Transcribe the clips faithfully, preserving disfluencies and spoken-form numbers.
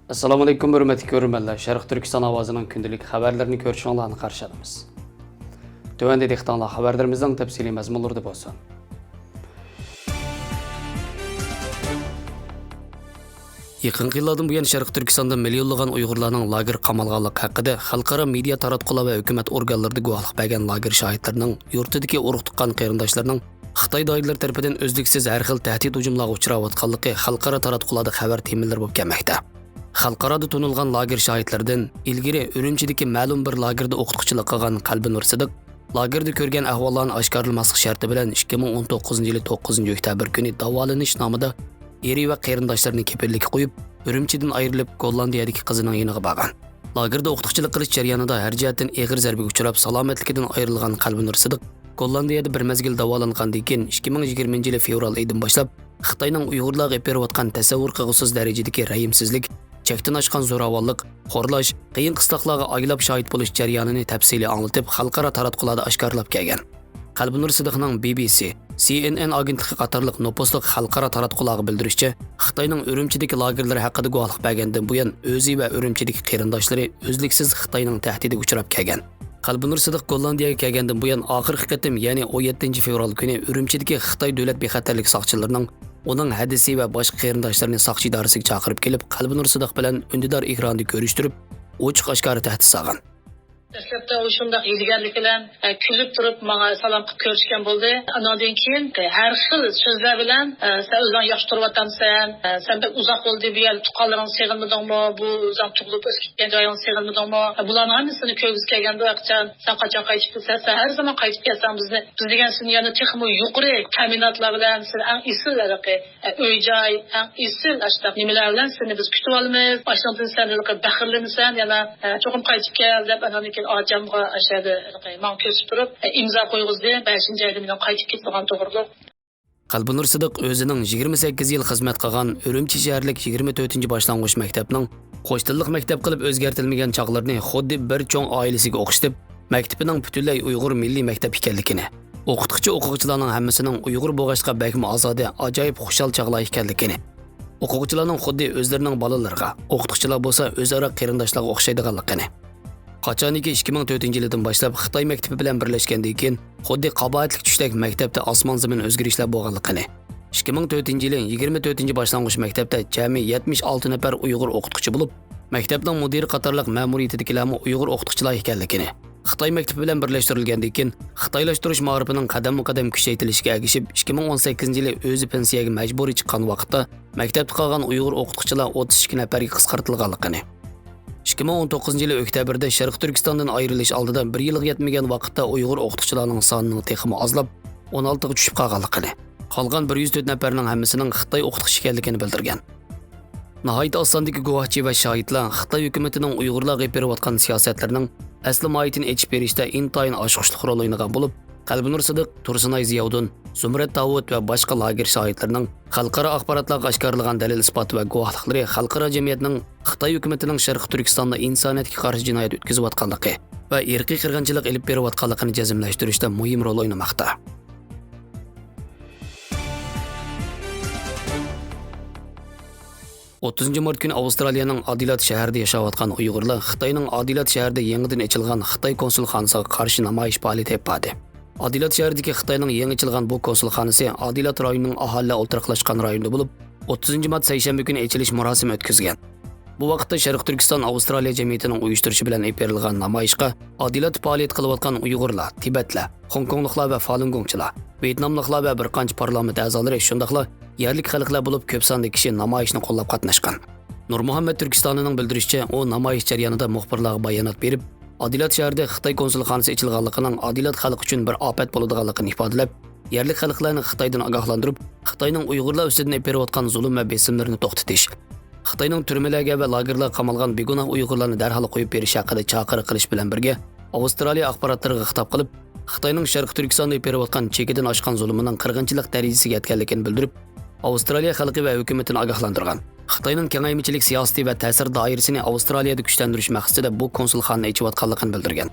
ئەسسالامۇئەلەيكۇم، ھۆرمەتلىك كۆرۈرمەنلەر. شەرقىي تۈركىستان ئاۋازىنىڭ كۈندىلىك خەۋەرلىرىنى كۆرۈشۈڭلارنى قارشى ئالىمىز. تۆۋەندە دىققىتىڭلار خەۋەرلىرىمىزنىڭ تەپسىلىي مەزمۇنلىرىدا بولسۇن. يېقىنقى يىللاردىن بۇيان شەرقىي تۈركىستاندا مىليونلىغان ئۇيغۇرلارنىڭ لاگېر قامالغانلىقى ھەققىدە خەلقئارا مېدىيا تاراتقۇلار ۋە ھۆكۈمەت ئورگانلىرىدا گۇۋاھلىق بەرگەن لاگېر شاھىتلىرىنىڭ يۇرتىدىكى ئۇرۇق-تۇغقان قېرىنداشلىرىنىڭ خىتاي دائىرىلىرى تەرىپىدىن ئۈزلۈكسىز ھەر خىل تەھدىت-ھۇجۇملارغا ئۇچراۋاتقانلىقى خەلقئارا تاراتقۇلاردا خەۋەر تېمىلىرى بولۇپ كەلمەكتە. خەلقئارادا تونۇلغان لاگېر شاھىتلىرىدىن ئىلگىرى ئۈرۈمچىدىكى مەلۇم بىر لاگېردا ئوقۇتقۇچىلىق قىلغان قەلبىنۇر سىدىق، لاگېردا كۆرگەن ئەھۋاللارنى ئاشكارىلىماسلىق شەرتى بىلەن ئىككى مىڭ ئون توققۇزىنچى يىلى توققۇزىنچى ئۆكتەبىر كۈنى داۋالىنىش نامىدا ئېرى ۋە قېرىنداشلىرىنى كېپىللىككە قويۇپ، ئۈرۈمچىدىن ئايرىلىپ، گوللاندىيەدىكى قىزىنىڭ يېنىغا بارغان. لاگېردا ئوقۇتقۇچىلىق قىلىش جەريانىدا ھەر جەھەتتىن ئېغىر زەربىگە ئۇچراپ، سالامەتلىكىدىن ئايرىلغان قەلبىنۇر سىدىق گوللاندىيەدە بىر مەزگىل داۋالانغاندىن كېيىن، ئىككى مىڭ يىگىرمىنچى يىلى فېۋرال ئېيىدىن باشلاپ خىتاينىڭ ئۇيغۇرلارغا ئېلىپ بېرىۋاتقان تەسەۋۋۇر قىلغۇسىز دەرىجىدىكى رەھىمسىزلىك، چەكتىن ئاشقان زوراۋانلىق، خورلاش، قىيىن-قىستاقلارغا ئايلاپ شاھىت بولۇش جەريانىنى تەپسىلىي ئاڭلىتىپ، خەلقئارا تاراتقۇلاردا ئاشكارىلاپ كەلگەن. قەلبىنۇر سىدىقنىڭ بى بى سى، سى ئېن ئېن ئاگېنتلىقى قاتارلىق نوپۇزلۇق خەلقئارا تاراتقۇلارغا بىلدۈرۈشىچە، خىتاينىڭ ئۈرۈمچىدىكى لاگېرلىرى ھەققىدە گۇۋاھلىق بەرگەندىن بۇيان، ئۆزى ۋە ئۈرۈمچىدىكى قېرىنداشلىرى ئۈزلۈكسىز خىتاينىڭ تەھدىتىگە ئۇچراپ كەلگەن. قەلبىنۇر سىدىق گوللاندىيەگە كەلگەندىن بۇيان، ئاخىرقى قېتىم، يەنى ئون يەتتىنچى فېۋرال كۈنى ئۈرۈمچىدىكى خىتاي دۆلەت بىخەتەرلىك ساقچىلىرىنىڭ ئۇنىڭ ھەدىسى ۋە باشقا قېرىنداشلىرىنى ساقچى ئىدارىسىگە چاقىرىپ كېلىپ، قەلبىنۇر سىدىق بىلەن ئۈندىدار ئېكراندا كۆرۈشتۈرۈپ، ئوچۇق-ئاشكارا تەھدىت سالغان. دەسلەپتە ئۇ شۇنداق ھىيلىگەرلىك بىلەن، ئە، كۈلۈپ تۇرۇپ ماڭا سالام قىلىپ كۆرۈشكەن بولدى. ئانىڭدىن كېيىن، ئە، ھەر خىل سۆزلەر بىلەن، ئە، سەن ئۆزۈڭ ياخشى تۇرۇۋاتامسەن؟ ئە، سەن بەك ئۇزاق بولدى بۇ يەردە، تۇغقانلىرىڭنى سېغىنمىدىڭمۇ؟ بۇ ئۆزۈڭ تۇغۇلۇپ ئۆسۈپ كەتكەن جايىڭنى سېغىنمىدىڭمۇ؟ ئە، بۇلارنىڭ ھەممىسىنى كۆرگۈسى كەلگەندە، ۋاقىتچان سەن قاچان قايتىپ كېلىسەن؟ سەن ھەر زامان قايتىپ كەلسەڭ، بىزنى، بىز دېگەن سېنى يەنە تېخىمۇ يۇقىرى تەمىناتلار بىلەن، سېنى ئەڭ ئېسىل ھېلىقى ئۆي-جاي، ئەڭ ئېسىل ئاشۇنداق نېمىلەر بىلەن سېنى بىز كۈتۈۋالىمىز. ئاشۇنىڭدىن سەن ھېلىقى پەخىرلىنىسەن، يەنە، ئە، چوقۇم قايتىپ كەل دەپ، ئاناندىن كېيىن ئاچامغا ئاشۇ يەردە ھېلىقى ماڭا كۆرسىتىپ تۇرۇپ، ئە، ئىمزا قويغۇزدى، بەشىنچى ئايدا مېنىڭ قايتىپ كېتىدىغان توغرۇلۇق. قەلبىنۇر سىدىق ئۆزىنىڭ يىگىرمە سەككىز يىل خىزمەت قىلغان ئۈرۈمچى شەھەرلىك يىگىرمە تۆتىنچى باشلانغۇچ مەكتەپنىڭ قوش تىللىق مەكتەپ قىلىپ ئۆزگەرتىلمىگەن چاغلىرىنى خۇددى بىر چوڭ ئائىلىسىگە ئوخشىتىپ، مەكتىپىنىڭ پۈتۈنلەي ئۇيغۇر مىللىي مەكتەپ ئىكەنلىكىنى، ئوقۇتقۇچى-ئوقۇغۇچىلارنىڭ ھەممىسىنىڭ ئۇيغۇر بولغاچقا بەكمۇ ئازادە، ئاجايىپ خۇشال چاغلار ئىكەنلىكىنى، ئوقۇغۇچىلارنىڭ خۇددى ئۆزلىرىنىڭ بالىلىرىغا، ئوقۇتقۇچىلار بولسا ئۆزئارا قېرىنداشلارغا ئوخشايدىغانلىقىنى، قاچانكى ئىككى مىڭ تۆتىنچى يىلىدىن باشلاپ خىتاي مەكتىپى بىلەن بىرلەشكەندىن كېيىن، خۇددى قاباھەتلىك چۈشتەك مەكتەپتە ئاسمان-زېمىن ئۆزگىرىشلەر بولغانلىقىنى، ئىككى مىڭ تۆتىنچى يىلى يىگىرمە تۆتىنچى باشلانغۇچ مەكتەپتە جەمئىي يەتمىش ئالتە نەپەر ئۇيغۇر ئوقۇتقۇچى بولۇپ، مەكتەپنىڭ مۇدىرى قاتارلىق مەمۇرىيىتىدىكىلەرمۇ ئۇيغۇر ئوقۇتقۇچىلار ئىكەنلىكىنى، خىتاي مەكتىپى بىلەن بىرلەشتۈرۈلگەندىن كېيىن، خىتايلاشتۇرۇش مائارىپىنىڭ قەدەممۇ قەدەم كۈچەيتىلىشىگە ئەگىشىپ، ئىككى مىڭ ئون سەككىزىنچى يىلى ئۆزى پېنسىيەگە مەجبۇرىي چىققان ۋاقىتتا، مەكتەپتە قالغان ئۇيغۇر ئوقۇتقۇچىلار ئوتتۇز ئىككى نەپەرگە قىسقارتىلغانلىقىنى، ئىككى مىڭ ئون توققۇزىنچى يىلى ئۆكتەبىردە شەرقىي تۈركىستاندىن ئايرىلىش ئالدىدا بىر يىلغا يەتمىگەن ۋاقىتتا ئۇيغۇر ئوقۇتقۇچىلارنىڭ سانىنىڭ تېخىمۇ ئازلاپ، ئون ئالتىغا چۈشۈپ قالغانلىقىنى، قالغان بىر يۈز تۆت نەپەرنىڭ ھەممىسىنىڭ خىتاي ئوقۇتقۇچى ئىكەنلىكىنى بىلدۈرگەن. ناھايىتى ئاز ساندىكى گۇۋاھچى ۋە شاھىتلار خىتاي ھۆكۈمىتىنىڭ ئۇيغۇرلارغا ئېلىپ بېرىۋاتقان سىياسەتلىرىنىڭ ئەسلى ماھىيىتىنى ئېچىپ بېرىشتە ئىنتايىن ئاچقۇچلۇق رول ئوينىغان بولۇپ، قەلبىنۇر سىدىق، تۇرسۇنئاي زىياۋۇدۇن، زۇمرەت داۋۇت ۋە باشقا لاگېر شاھىتلىرىنىڭ خەلقئارا ئاخباراتلارغا ئاشكارىلىغان دەلىل-ئىسپاتى ۋە گۇۋاھلىقلىرى خەلقئارا جەمئىيەتنىڭ خىتاي ھۆكۈمىتىنىڭ شەرقىي تۈركىستاندا ئىنسانىيەتكە قارشى جىنايەت ئۆتكۈزۈۋاتقانلىقى ۋە ئىرقىي قىرغىنچىلىق ئېلىپ بېرىۋاتقانلىقىنى جەزملەشتۈرۈشتە مۇھىم رول ئوينىماقتا. ئوتتۇزىنچى مارت كۈنى ئاۋسترالىيەنىڭ ئادېلايد شەھىرىدە ياشاۋاتقان ئۇيغۇرلار خىتاينىڭ ئادېلايد شەھىرىدە يېڭىدىن ئېچىلغان خىتاي كونسۇلخانىسىغا قارشى نامايىش پائالىيىتى ئېلىپ باردى. ئادېلايد شەھىرىدىكى خىتاينىڭ يېڭى ئېچىلغان بۇ كونسۇلخانىسى ئادېلايد رايونىنىڭ ئاھالىلەر ئولتۇراقلاشقان رايونىدا بولۇپ، ئوتتۇزىنچى مارت سەيشەنبە كۈنى ئېچىلىش مۇراسىمى ئۆتكۈزگەن. بۇ ۋاقىتتا شەرقىي تۈركىستان ئاۋسترالىيە جەمئىيىتىنىڭ ئۇيۇشتۇرۇشى بىلەن ئېلىپ بېرىلغان نامايىشقا ئادېلايدتا پائالىيەت قىلىۋاتقان ئۇيغۇرلار، تىبەتلەر، خوڭكوڭلۇقلار ۋە فالۇنگوڭچىلار، ۋيېتناملىقلار ۋە بىر قانچە پارلامېنت ئەزالىرى، شۇنداقلا يەرلىك خەلقلەر بولۇپ كۆپ ساندا كىشى نامايىشنى قوللاپ قاتناشقان. نۇرمۇھەممەت تۈركىستانىنىڭ بىلدۈرۈشىچە، ئۇ نامايىش جەريانىدا مۇخبىرلارغا بايانات بېرىپ، ئادېلايد شەھىرىدە خىتاي كونسۇلخانىسى ئېچىلغانلىقىنىڭ ئادېلايد خەلقى ئۈچۈن بىر ئاپەت بولىدىغانلىقىنى ئىپادىلەپ، يەرلىك خەلقلەرنى خىتايدىن ئاگاھلاندۇرۇپ، خىتاينىڭ ئۇيغۇرلار ئۈستىدىن ئېلىپ بېرىۋاتقان زۇلۇم ۋە بېسىملىرىنى توختىتىش، خىتاينىڭ تۈرمىلەرگە ۋە لاگېرلارغا قامالغان بىگۇناھ ئۇيغۇرلارنى دەرھال قويۇپ بېرىش ھەققىدە چاقىرىق قىلىش بىلەن بىرگە، ئاۋسترالىيە ئاخباراتلىرىغا خىتاب قىلىپ، خىتاينىڭ شەرقىي تۈركىستاندا ئېلىپ بېرىۋاتقان چېكىدىن ئاشقان زۇلۇمىنىڭ قىرغىنچىلىق دەرىجىسىگە يەتكەنلىكىنى بىلدۈرۈپ، ئاۋسترالىيە خەلقى ۋە ھۆكۈمىتىنى ئاگاھلاندۇرغان. خىتاينىڭ كېڭەيمىچىلىك سىياسىتى ۋە تەسىر دائىرىسىنى ئاۋسترالىيەدە كۈچلەندۈرۈش مەقسىتىدە بۇ كونسۇلخانىنى ئېچىۋاتقانلىقىنى بىلدۈرگەن.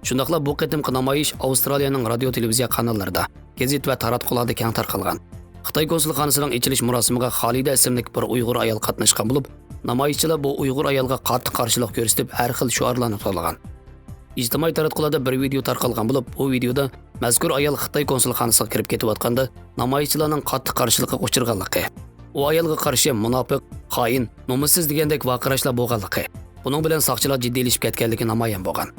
شۇنداقلا بۇ قېتىمقى نامايىش ئاۋسترالىيەنىڭ رادىيو، تېلېۋىزىيە قاناللىرىدا، گېزىت ۋە تاراتقۇلاردا كەڭ تارقالغان. خىتاي كونسۇلخانىسىنىڭ ئېچىلىش مۇراسىمىغا خالىدە ئىسىملىك بىر ئۇيغۇر ئايال قاتناشقان بولۇپ، نامايىشچىلار بۇ ئۇيغۇر ئايالغا قاتتىق قارشىلىق كۆرسىتىپ، ھەر خىل شوئارلارنى توۋلىغان. ئىجتىمائىي تاراتقۇلاردا بىر ۋىدېئو تارقالغان بولۇپ، بۇ ۋىدېئودا مەزكۇر ئايال خىتاي كونسۇلخانىسىغا كىرىپ كېتىۋاتقاندا، نامايىشچىلارنىڭ قاتتىق قارشىلىقىغا ئۇچرىغانلىقى، ئۇ ئايالغا قارشى مۇناپىق، خائىن، نومۇسسىز دېگەندەك ۋارقىراشلار بولغانلىقى، بۇنىڭ بىلەن ساقچىلار جىددىيلىشىپ كەتكەنلىكى نامايان بولغان.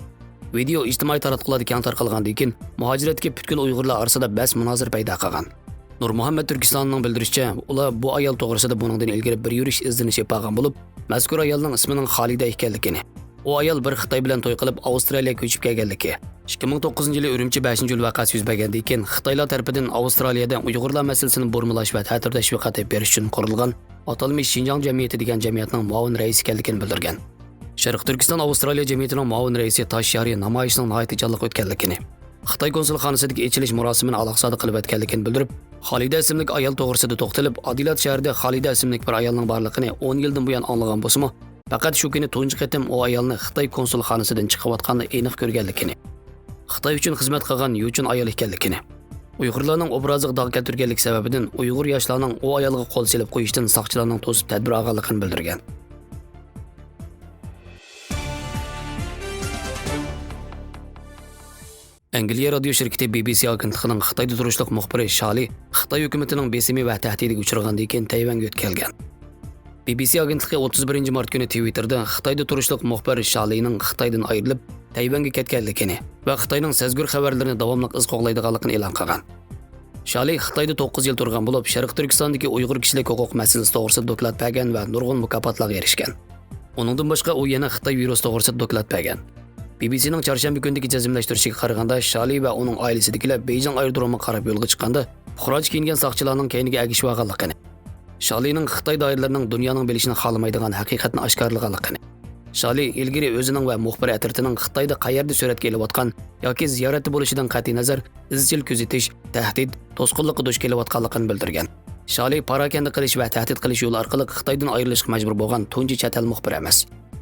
ۋىدېئو ئىجتىمائىي تاراتقۇلاردا كەڭ تارقالغاندىن كېيىن، مۇھاجىرەتتىكى پۈتكۈل ئۇيغۇرلار ئارىسىدا بەس-مۇنازىرە پەيدا قىلغان. نۇرمۇھەممەت تۈركىستاننىڭ بىلدۈرۈشىچە، ئۇلار بۇ ئايال توغرىسىدا بۇنىڭدىن ئىلگىرى بىر يۈرۈش ئىزدىنىش ئېلىپ بارغان بولۇپ، مەزكۇر ئايالنىڭ ئىسمىنىڭ خالىدە ئىكەنلىكىنى، ئۇ ئايال بىر خىتاي بىلەن توي قىلىپ، ئاۋسترالىيەگە كۆچۈپ كەلگەنلىكى، ئىككى مىڭ توققۇزىنچى يىلى ئۈرۈمچى بەشىنچى يول ۋەقەسى يۈز بەرگەندىن كېيىن، خىتايلار تەرىپىدىن ئاۋسترالىيەدە ئۇيغۇرلار مەسىلىسىنى بۇرمىلاش ۋە تەتۈر تەشۋىقات ئېلىپ بېرىش ئۈچۈن قۇرۇلغان ئاتالمىش شىنجاڭ جەمئىيىتى دېگەن جەمئىيەتنىڭ مۇئاۋىن رەئىسى ئىكەنلىكىنى بىلدۈرگەن. شەرقىي تۈركىستان ئاۋسترالىيە جەمئىيىتىنىڭ مۇئاۋىن رەئىسى تاش يارى نامايىشنىڭ ناھايىتى جانلىق ئۆتكەنلىكىنى، خىتاي كونسۇلخانىسىدىكى ئېچىلىش مۇراسىمىنى ئالاقىسادە قىلىۋەتكەنلىكىنى بىلدۈرۈپ، خالىدە ئىسىملىك ئايال توغرىسىدا توختىلىپ، ئادىلات شەھىرىدە خالىدە ئىسىملىك بىر ئايالنىڭ بارلىقىنى ئون يىلدىن بۇيان ئاڭلىغان بولسىمۇ، پەقەت شۇ كۈنى تۇنجى قېتىم ئۇ ئايالنى خىتاي كونسۇلخانىسىدىن چىقىۋاتقاندا ئېنىق كۆرگەنلىكىنى، خىتاي ئۈچۈن خىزمەت قىلغان يوچۇن ئايال ئىكەنلىكىنى، ئۇيغۇرلارنىڭ ئوبرازىغا داغ كەلتۈرگەنلىكى سەۋەبىدىن ئۇيغۇر ياشلارنىڭ ئۇ ئايالغا قول سېلىپ قويۇشتىن ساقچىلارنىڭ توسۇپ تەدبىر ئالغانلىقىنى بىلدۈرگەن. ئەنگلىيە رادىيو شىركىتى بى بى سى ئاگېنتلىقىنىڭ خىتايدا تۇرۇشلۇق مۇخبىرى شالى خىتاي ھۆكۈمىتىنىڭ بېسىمى ۋە تەھدىتىگە ئۇچرىغاندىن كېيىن تەيۋەنگە يۆتكەلگەن. بى بى سى ئاگېنتلىقى ئوتتۇز بىرىنچى مارت كۈنى تىۋىتتېردا خىتايدا تۇرۇشلۇق مۇخبىر شالىنىڭ خىتايدىن ئايرىلىپ، تەيۋەنگە كەتكەنلىكىنى ۋە خىتاينىڭ سەزگۈر خەۋەرلىرىنى داۋاملىق ئىز قوغلايدىغانلىقىنى ئېلان قىلغان. شالى خىتايدا توققۇز يىل تۇرغان بولۇپ، شەرقىي تۈركىستاندىكى ئۇيغۇر كىشىلىك ھوقۇق مەسىلىسى توغرىسىدا دوكلات بەرگەن ۋە نۇرغۇن مۇكاپاتلارغا ئېرىشكەن. ئۇنىڭدىن باشقا، ئۇ يەنە خىتاي ۋىرۇسى توغرىسىدا دوكلات بەرگەن. بى بى سىنىڭ چارشەنبە كۈنىدىكى جەزملەشتۈرۈشىگە قارىغاندا، شالى ۋە ئۇنىڭ ئائىلىسىدىكىلەر بېيجىڭ ئايرودرومىغا قاراپ يولغا چىققاندا، پۇقراچە كىيىنگەن ساقچىلارنىڭ كەينىگە ئەگىشىۋالغانلىقىنى، شالىنىڭ خىتاي دائىرىلىرىنىڭ دۇنيانىڭ بىلىشىنى خالىمايدىغان ھەقىقەتنى ئاشكارىلىغانلىقىنى، شالى ئىلگىرى ئۆزىنىڭ ۋە مۇخبىر ئەترىتىنىڭ خىتايدا قەيەردە سۈرەتكە ئېلىۋاتقان ياكى زىيارەتتە بولۇشىدىن قەتئىينەزەر، ئىزچىل كۆزىتىش، تەھدىت، توسقۇنلۇققا دۇچ كېلىۋاتقانلىقىنى بىلدۈرگەن. شالى پاراكەندە قىلىش ۋە تەھدىت قىلىش يولى ئارقىلىق خىتايدىن ئايرىلىشقا مەجبۇر بولغان تۇنجى چەت ئەل مۇخبىرى ئەمەس.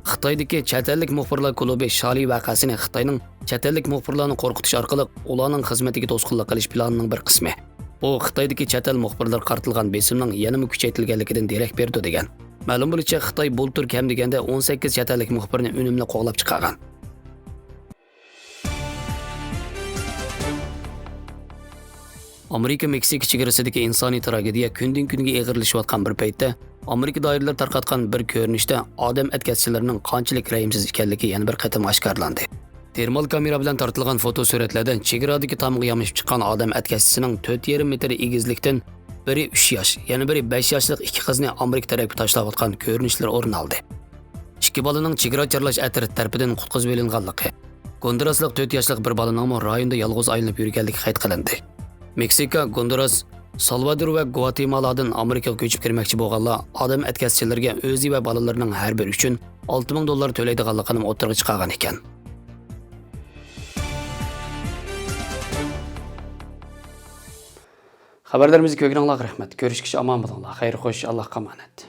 خىتايدىكى چەت ئەللىك مۇخبىرلار كۇلۇبى شالى ۋەقەسىنى خىتاينىڭ چەت ئەللىك مۇخبىرلارنى قورقۇتۇش ئارقىلىق ئۇلارنىڭ خىزمىتىگە توسقۇنلۇق قىلىش پىلانىنىڭ بىر قىسمى. بۇ خىتايدىكى چەت ئەل مۇخبىرلىرىغا قارىتىلغان بېسىمنىڭ يەنىمۇ كۈچەيتىلگەنلىكىدىن دېرەك بېرىدۇ، دېگەن. مەلۇم بولۇشىچە، خىتاي بۇلتۇر كەم دېگەندە ئون سەككىز چەت ئەللىك مۇخبىرنى ئۈنۈملۈك قوغلاپ چىقارغان. ئامېرىكا مېكسىكا چېگرىسىدىكى ئىنسانىي تراگېدىيە كۈندىن-كۈنگە ئېغىرلىشىۋاتقان بىر پەيتتە، ئامېرىكا دائىرىلىرى تارقاتقان بىر كۆرۈنۈشتە ئادەم ئەتكەسچىلىرىنىڭ قانچىلىك رەھىمسىز ئىكەنلىكى يەنە بىر قېتىم ئاشكارىلاندى. تېرمال كامېرا بىلەن تارتىلغان فوتو سۈرەتلەردە چېگرادىكى تامغا يامىشىپ چىققان ئادەم ئەتكەسچىسىنىڭ تۆت يېرىم مېتىر ئېگىزلىكتىن بىرى ئۈچ ياش، يەنە بىرى بەش ياشلىق ئىككى قىزنى ئامېرىكا تەرەپكە تاشلاۋاتقان كۆرۈنۈشلىرى ئورۇن ئالدى. ئىككى بالىنىڭ چېگرا چارلاش ئەترىتى تەرىپىدىن قۇتقۇزۇۋېلىنغانلىقى، گوندۇراسلىق تۆت ياشلىق بىر بالىنىڭمۇ رايوندا يالغۇز ئايلىنىپ يۈرگەنلىكى قەيت قىلىندى. مېكسىكا، گوندۇراس، سالۋادور ۋە گۋاتېمالادىن ئامېرىكىغا كۆچۈپ كىرمەكچى بولغانلار ئادەم ئەتكەسچىلىرىگە ئۆزى ۋە بالىلىرىنىڭ ھەر بىرى ئۈچۈن ئالتە مىڭ دوللار تۆلەيدىغانلىقىنىمۇ ئوتتۇرىغا چىقارغان ئىكەن. خەۋەرلىرىمىزنى كۆرگىنىڭلارغا رەھمەت. كۆرۈشكىچە ئامان بولۇڭلار. خەير خوش، ئاللاھقا ئامانەت.